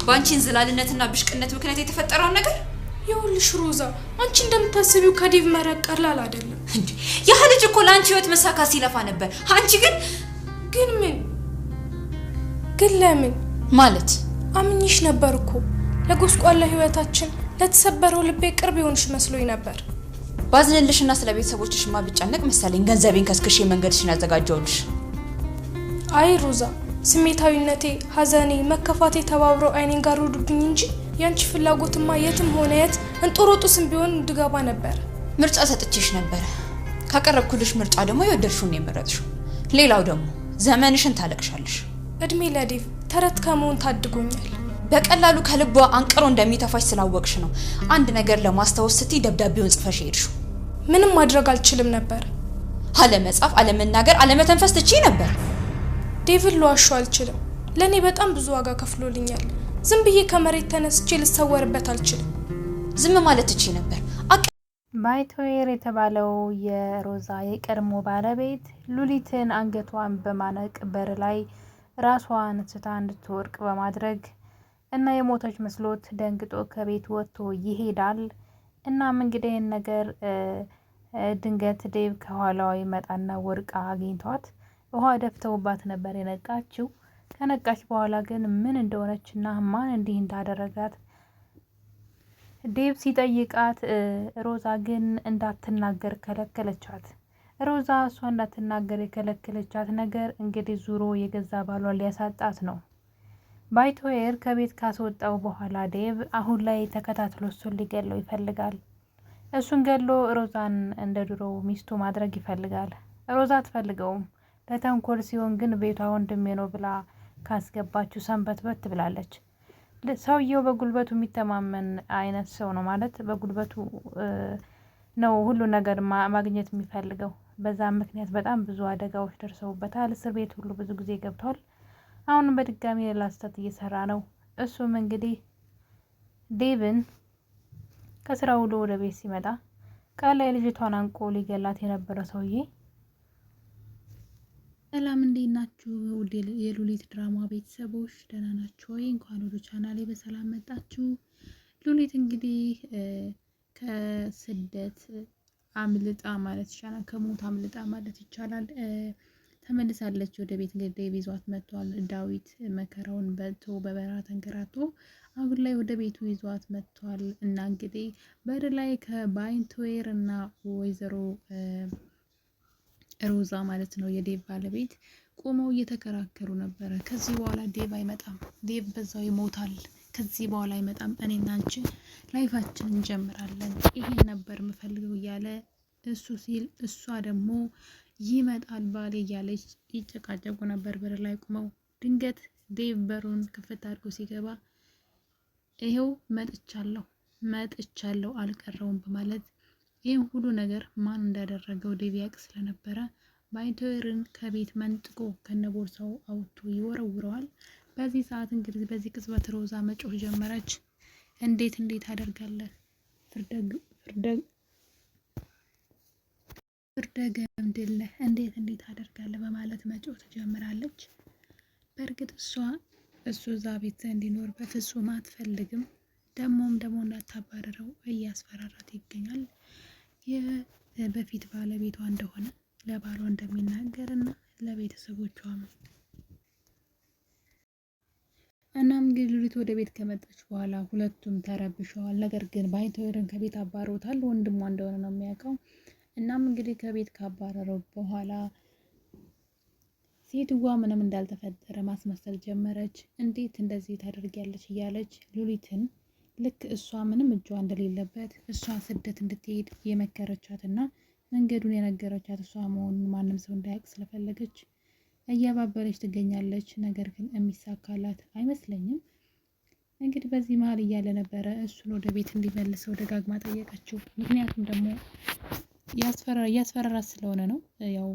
በአንቺ እንዝላልነትና ብሽቅነት ምክንያት የተፈጠረውን ነገር? ይኸውልሽ ሮዛ፣ አንቺ እንደምታስቢው ከዴቭ መራቅ ቀላል አይደለም። እንዴ ያ ልጅ እኮ ለአንቺ ህይወት መሳካት ሲለፋ ነበር። አንቺ ግን ግን ምን ግን ለምን ማለት አምኜሽ ነበር እኮ። ለጎስቋላ ህይወታችን፣ ለተሰበረው ልቤ ቅርብ የሆንሽ መስሎኝ ነበር። ባዝንልሽና ስለ ቤተሰቦችሽማ ብጨነቅ መሰለኝ ገንዘቤን ከስክሼ መንገድሽን ያዘጋጀውልሽ። አይ ሮዛ፣ ስሜታዊነቴ፣ ሀዘኔ፣ መከፋቴ ተባብረው አይኔን ጋረዱብኝ እንጂ ያንቺ ፍላጎትማ የትም ሆነ የት እንጦሮጡስም ቢሆን እንድገባ ነበር። ምርጫ ሰጥቼሽ ነበረ። ካቀረብኩልሽ ምርጫ ደግሞ የወደድሽውን ነው የመረጥሽው። ሌላው ደግሞ ዘመንሽን ታለቅሻለሽ። እድሜ ለዴቭ፣ ተረት ከመሆን ታድጎኛል። በቀላሉ ከልቧ አንቅሮ እንደሚተፋሽ ስላወቅሽ ነው አንድ ነገር ለማስታወስ ስትይ ደብዳቤውን ጽፈሽ ሄድሽው። ምንም ማድረግ አልችልም ነበር። አለመጻፍ፣ አለመናገር፣ አለመተንፈስ ትችይ ነበር። ዴቭን ልዋሸው አልችልም። ለእኔ በጣም ብዙ ዋጋ ከፍሎልኛል። ዝም ብዬ ከመሬት ተነስቼ ልሰወርበት አልችልም። ዝም ማለት ትችይ ነበር። ባይቶዌር የተባለው የሮዛ የቀድሞ ባለቤት ሉሊትን አንገቷን በማነቅ በር ላይ ራሷን ስታ እንድትወድቅ በማድረግ እና የሞተች መስሎት ደንግጦ ከቤት ወጥቶ ይሄዳል። እናም እንግዲህ ይህን ነገር ድንገት ዴቭ ከኋላዋ ይመጣና ወድቃ አግኝቷት ውሃ ደፍተውባት ነበር የነቃችው። ከነቃች በኋላ ግን ምን እንደሆነች እና ማን እንዲህ እንዳደረጋት ዴቭ ሲጠይቃት ሮዛ ግን እንዳትናገር ከለከለቻት። ሮዛ እሷ እንዳትናገር የከለከለቻት ነገር እንግዲህ ዙሮ የገዛ ባሏን ሊያሳጣት ነው። ባይቶዌር ከቤት ካስወጣው በኋላ ዴቭ አሁን ላይ ተከታትሎ እሱን ሊገለው ይፈልጋል። እሱን ገሎ ሮዛን እንደ ድሮ ሚስቱ ማድረግ ይፈልጋል። ሮዛ አትፈልገውም። ለተንኮል ሲሆን ግን ቤቷ ወንድሜ ነው ብላ ካስገባችው ሰንበትበት ብላለች። ሰውየው በጉልበቱ የሚተማመን አይነት ሰው ነው። ማለት በጉልበቱ ነው ሁሉ ነገር ማግኘት የሚፈልገው። በዛ ምክንያት በጣም ብዙ አደጋዎች ደርሰውበታል። እስር ቤት ሁሉ ብዙ ጊዜ ገብቷል። አሁንም በድጋሚ ሌላ ስህተት እየሰራ ነው። እሱም እንግዲህ ዴቭን ከስራ ውሎ ወደ ቤት ሲመጣ ቃል ላይ ልጅቷን አንቆ ሊገላት የነበረ ሰውዬ። ሰላም እንዴት ናችሁ? ውድ የሉሊት ድራማ ቤተሰቦች ደህና ናችሁ ወይ? እንኳን ወደ ቻናሌ በሰላም መጣችሁ። ሉሊት እንግዲህ ከስደት አምልጣ ማለት ይቻላል፣ ከሞት አምልጣ ማለት ይቻላል ተመልሳለች ወደ ቤት። እንግዲህ ዴቭ ይዟት መጥቷል። ዳዊት መከራውን በልቶ በበረሃ ተንከራቶ አሁን ላይ ወደ ቤቱ ይዟት መጥቷል። እና እንግዲህ በር ላይ ከባይንትዌር እና ወይዘሮ ሮዛ ማለት ነው የዴቭ ባለቤት ቆመው እየተከራከሩ ነበረ። ከዚህ በኋላ ዴቭ አይመጣም፣ ዴቭ በዛው ይሞታል፣ ከዚህ በኋላ አይመጣም፣ እኔና አንቺ life ኣችን እንጀምራለን፣ ይሄን ነበር የምፈልገው እያለ እሱ ሲል እሷ ደግሞ ይመጣል ባሌ እያለች ይጨቃጨቁ ነበር በር ላይ ቆመው። ድንገት ዴቭ በሩን ክፍት አድርጎ ሲገባ ይሄው መጥቻለሁ መጥቻለሁ አልቀረውም በማለት ይህን ሁሉ ነገር ማን እንዳደረገው ዴቭ ያውቅ ስለነበረ ባይቶዌርን ከቤት መንጥቆ ከነቦርሳው አውጥቶ ይወረውረዋል። በዚህ ሰዓት እንግዲህ በዚህ ቅጽበት ሮዛ መጮህ ጀመረች። እንዴት እንዴት አደርጋለህ ፍርደ ገምድል ነህ፣ እንዴት እንዴት አደርጋለህ በማለት መጮህ ትጀምራለች። በእርግጥ እሷ እሱ እዛ ቤት እንዲኖር በፍጹም አትፈልግም። ደግሞም ደግሞ እንዳታባረረው እያስፈራራት ይገኛል። የበፊት ባለቤቷ እንደሆነ ለባሏ እንደሚናገር እና ለቤተሰቦቿም። እናም እንግዲህ ሉሊት ወደ ቤት ከመጣች በኋላ ሁለቱም ተረብሸዋል። ነገር ግን ባይቶዌርን ከቤት አባሮታል። ወንድሟ እንደሆነ ነው የሚያውቀው። እናም እንግዲህ ከቤት ካባረረው በኋላ ሴትዋ ምንም እንዳልተፈጠረ ማስመሰል ጀመረች። እንዴት እንደዚህ ታደርጊያለች እያለች ሉሊትን ልክ እሷ ምንም እጇ እንደሌለበት እሷ ስደት እንድትሄድ የመከረቻት እና መንገዱን የነገረቻት እሷ መሆኑን ማንም ሰው እንዳያውቅ ስለፈለገች እያባበለች ትገኛለች። ነገር ግን የሚሳካላት አይመስለኝም። እንግዲህ በዚህ መሀል እያለ ነበረ እሱን ወደ ቤት እንዲመልሰው ደጋግማ ጠየቀችው። ምክንያቱም ደግሞ እያስፈራራት ስለሆነ ነው። ያው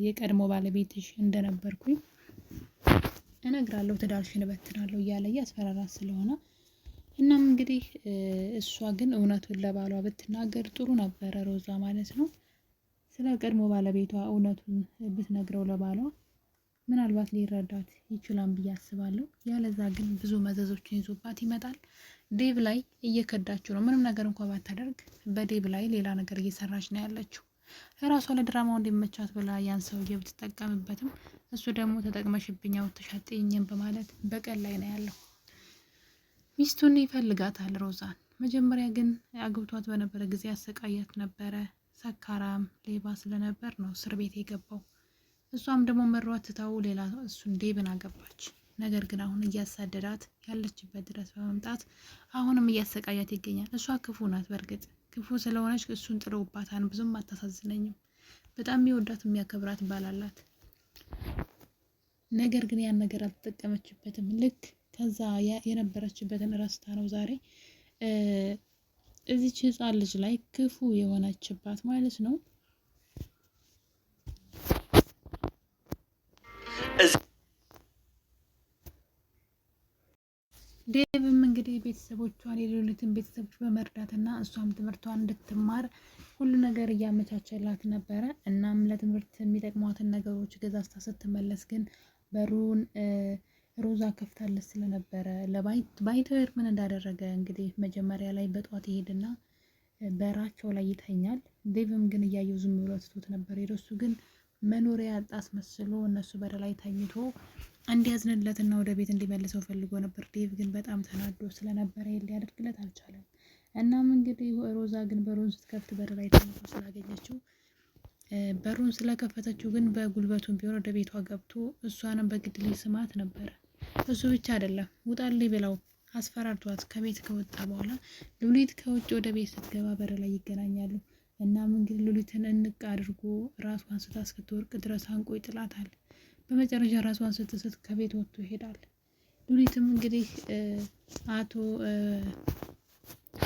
የቀድሞ ባለቤትሽ እንደነበርኩኝ እነግራለሁ፣ ትዳርሽን እበትናለሁ እያለ እያስፈራራት ስለሆነ። እናም እንግዲህ እሷ ግን እውነቱን ለባሏ ብትናገር ጥሩ ነበረ፣ ሮዛ ማለት ነው። ስለ ቀድሞ ባለቤቷ እውነቱን ብትነግረው ለባሏ ምናልባት ሊረዳት ይችላል ብዬ አስባለሁ። ያለዛ ግን ብዙ መዘዞችን ይዞባት ይመጣል። ዴቭ ላይ እየከዳችው ነው። ምንም ነገር እንኳ ባታደርግ በዴቭ ላይ ሌላ ነገር እየሰራች ነው ያለችው። ራሷ ለድራማው እንዲመቻት ብላ ያን ሰውዬ ብትጠቀምበትም እሱ ደግሞ ተጠቅመሽብኝ አውጥተሽ አጥይኝም በማለት በቀል ላይ ነው ያለው። ሚስቱን ይፈልጋታል ሮዛን። መጀመሪያ ግን አግብቷት በነበረ ጊዜ አሰቃያት ነበረ። ሰካራም ሌባ ስለነበር ነው እስር ቤት የገባው። እሷም ደግሞ መሯት ትታው ሌላ እሱን ዴብን አገባች። ነገር ግን አሁን እያሳደዳት ያለችበት ድረስ በመምጣት አሁንም እያሰቃያት ይገኛል። እሷ ክፉ ናት። በእርግጥ ክፉ ስለሆነች እሱን ጥለውባታን ብዙም አታሳዝነኝም። በጣም የሚወዳት የሚያከብራት ባላላት፣ ነገር ግን ያን ነገር አልተጠቀመችበትም። ልክ ከዛ የነበረችበትን ረስታ ነው ዛሬ እዚች ሕፃን ልጅ ላይ ክፉ የሆነችባት ማለት ነው። ዴቭም እንግዲህ ቤተሰቦቿን የሉሊትን ቤተሰቦች በመርዳትና እሷም ትምህርቷን እንድትማር ሁሉ ነገር እያመቻቸላት ነበረ። እናም ለትምህርት የሚጠቅሟትን ነገሮች ገዛዝታ ስትመለስ ግን በሩን ሮዛ ከፍታለት ስለነበረ ለባይተወር ምን እንዳደረገ እንግዲህ መጀመሪያ ላይ በጠዋት ይሄድና በራቸው ላይ ይተኛል። ዴቭም ግን እያየው ዝም ብሎ ትቶት ነበር። ሄዶ እሱ ግን መኖሪያ ያጣ አስመስሎ እነሱ በር ላይ ተኝቶ እንዲያዝንለትና ወደ ቤት እንዲመልሰው ፈልጎ ነበር። ዴቭ ግን በጣም ተናዶ ስለነበረ ሊያደርግለት አልቻለም። እናም እንግዲህ ሮዛ ግን በሩን ስትከፍት በር ላይ ተኝቶ ስላገኘችው በሩን ስለከፈተችው ግን በጉልበቱም ቢሆን ወደ ቤቷ ገብቶ እሷንም በግድ ሊስማት ነበረ። እሱ ብቻ አይደለም ውጣልኝ ብለው አስፈራርቷት ከቤት ከወጣ በኋላ ሉሊት ከውጭ ወደ ቤት ስትገባ በር ላይ ይገናኛሉ። እናም እንግዲህ ሉሊትን እንቅ አድርጎ ራሷን ስታ እስክትወርቅ ድረስ አንቆ ይጥላታል። በመጨረሻ ራሷን ስትስት ከቤት ወጥቶ ይሄዳል። ሉሊትም እንግዲህ አቶ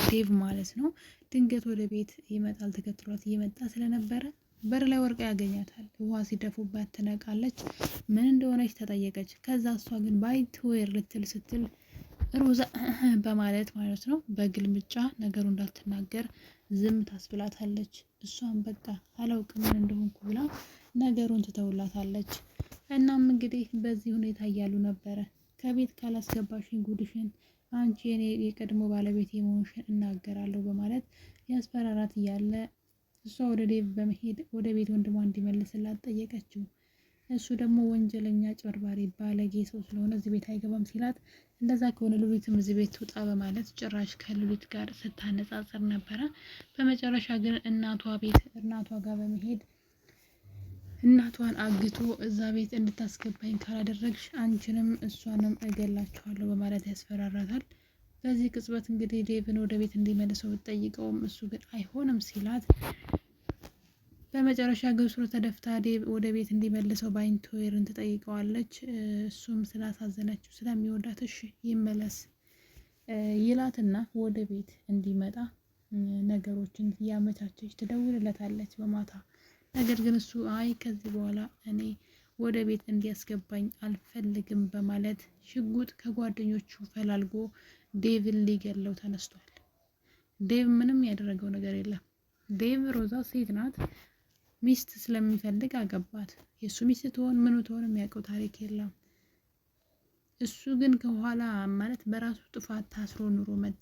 ዴቭ ማለት ነው ድንገት ወደ ቤት ይመጣል። ተከትሏት እየመጣ ስለነበረ በር ላይ ወርቃ ያገኛታል። ውሃ ሲደፉባት ትነቃለች። ምን እንደሆነች ተጠየቀች። ከዛ እሷ ግን ባይትዌር ልትል ስትል ሮዛ በማለት ማለት ነው በግልምጫ ነገሩ እንዳትናገር ዝም ታስብላታለች። እሷም በቃ አላውቅም ምን እንደሆንኩ ብላ ነገሩን ትተውላታለች። እናም እንግዲህ በዚህ ሁኔታ እያሉ ነበረ ከቤት ካላስገባሽኝ ጉድሽን አንቺ የኔ የቀድሞ ባለቤት የመሆንሽን እናገራለሁ በማለት ያስፈራራት እያለ እሷ ወደ ዴቭ በመሄድ ወደ ቤት ወንድሟ እንዲመልስላት ጠየቀችው። እሱ ደግሞ ወንጀለኛ፣ አጭበርባሪ፣ ባለጌ ሰው ስለሆነ እዚህ ቤት አይገባም ሲላት፣ እንደዛ ከሆነ ሉሊትም እዚህ ቤት ትውጣ በማለት ጭራሽ ከሉሊት ጋር ስታነጻጽር ነበረ። በመጨረሻ ግን እናቷ ቤት እናቷ ጋር በመሄድ እናቷን አግቶ እዛ ቤት እንድታስገባኝ ካላደረግሽ አንቺንም እሷንም እገላችኋለሁ በማለት ያስፈራራታል። በዚህ ቅጽበት እንግዲህ ዴቭን ወደ ቤት እንዲመልሰው ብትጠይቀውም እሱ ግን አይሆንም ሲላት በመጨረሻ ግብስሮ ተደፍታ ዴቭ ወደ ቤት እንዲመልሰው ባይንቶዌርን ትጠይቀዋለች። እሱም ስላሳዘነችው ስለሚወዳት እሺ ይመለስ ይላትና ወደ ቤት እንዲመጣ ነገሮችን እያመቻቸች ትደውልለታለች በማታ። ነገር ግን እሱ አይ ከዚህ በኋላ እኔ ወደ ቤት እንዲያስገባኝ አልፈልግም በማለት ሽጉጥ ከጓደኞቹ ፈላልጎ ዴቭን ሊገለው ተነስቷል። ዴቭ ምንም ያደረገው ነገር የለም። ዴቭ ሮዛ ሴት ናት፣ ሚስት ስለሚፈልግ አገባት። የእሱ ሚስት ትሆን ምኑ ትሆን የሚያውቀው ታሪክ የለም። እሱ ግን ከኋላ ማለት በራሱ ጥፋት ታስሮ ኑሮ መጣ።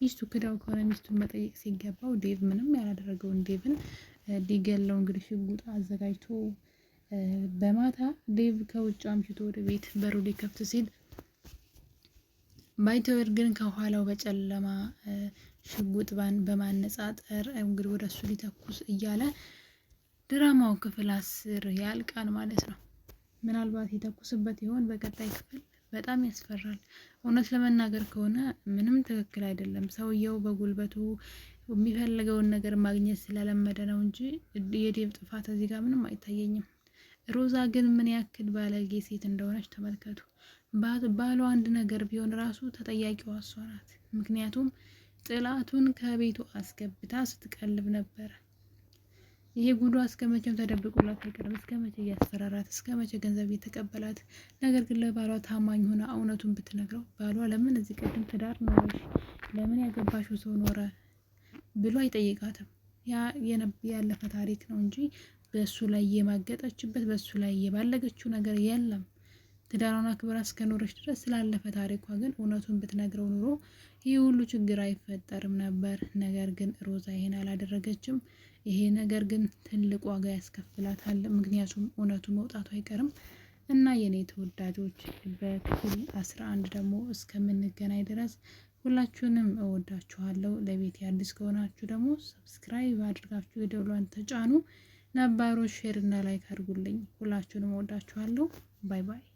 ሚስቱ ክዳው ከሆነ ሚስቱን መጠየቅ ሲገባው ዴቭ ምንም ያላደረገውን ዴቭን ሊገለው እንግዲህ ሽጉጥ አዘጋጅቶ በማታ ዴቭ ከውጭ አምሽቶ ወደ ቤት በሩ ሊከፍት ሲል ባይተወር ግን ከኋላው በጨለማ ሽጉጥ በማነጻጠር እንግዲህ ወደ እሱ ሊተኩስ እያለ ድራማው ክፍል 10 ያልቃል ማለት ነው። ምናልባት የተኩስበት ይሆን በቀጣይ ክፍል? በጣም ያስፈራል። እውነት ለመናገር ከሆነ ምንም ትክክል አይደለም። ሰውየው በጉልበቱ የሚፈልገውን ነገር ማግኘት ስለለመደ ነው እንጂ የዴቭ ጥፋት እዚህ ጋር ምንም አይታየኝም። ሮዛ ግን ምን ያክል ባለጌ ሴት እንደሆነች ተመልከቱ። ባሏ አንድ ነገር ቢሆን ራሱ ተጠያቂዋ እሷ ናት። ምክንያቱም ጥላቱን ከቤቱ አስገብታ ስትቀልብ ነበረ። ይሄ ጉዷ እስከ መቼም ተደብቆላት አይቀርም። እስከ መቼ እያስፈራራት፣ እስከ መቼ ገንዘብ እየተቀበላት። ነገር ግን ለባሏ ታማኝ ሆና እውነቱን ብትነግረው ባሏ ለምን እዚህ ቀደም ትዳር ኖረሽ ለምን ያገባሽው ሰው ኖረ ብሎ አይጠይቃትም። ያ ያለፈ ታሪክ ነው እንጂ በእሱ ላይ የማገጠችበት በእሱ ላይ የባለገችው ነገር የለም። ትዳሯን አክብራ እስከኖረች ድረስ ስላለፈ ታሪኳ ግን እውነቱን ብትነግረው ኑሮ ይህ ሁሉ ችግር አይፈጠርም ነበር። ነገር ግን ሮዛ ይሄን አላደረገችም። ይሄ ነገር ግን ትልቅ ዋጋ ያስከፍላታል። ምክንያቱም እውነቱ መውጣቱ አይቀርም እና የኔ ተወዳጆች በክፍል 11 ደግሞ እስከምንገናኝ ድረስ ሁላችሁንም እወዳችኋለሁ። ለቤት አዲስ ከሆናችሁ ደግሞ subscribe አድርጋችሁ የደውሏን ተጫኑ። ነባሮች share እና like አድርጉልኝ። ሁላችሁንም እወዳችኋለሁ። Bye bye።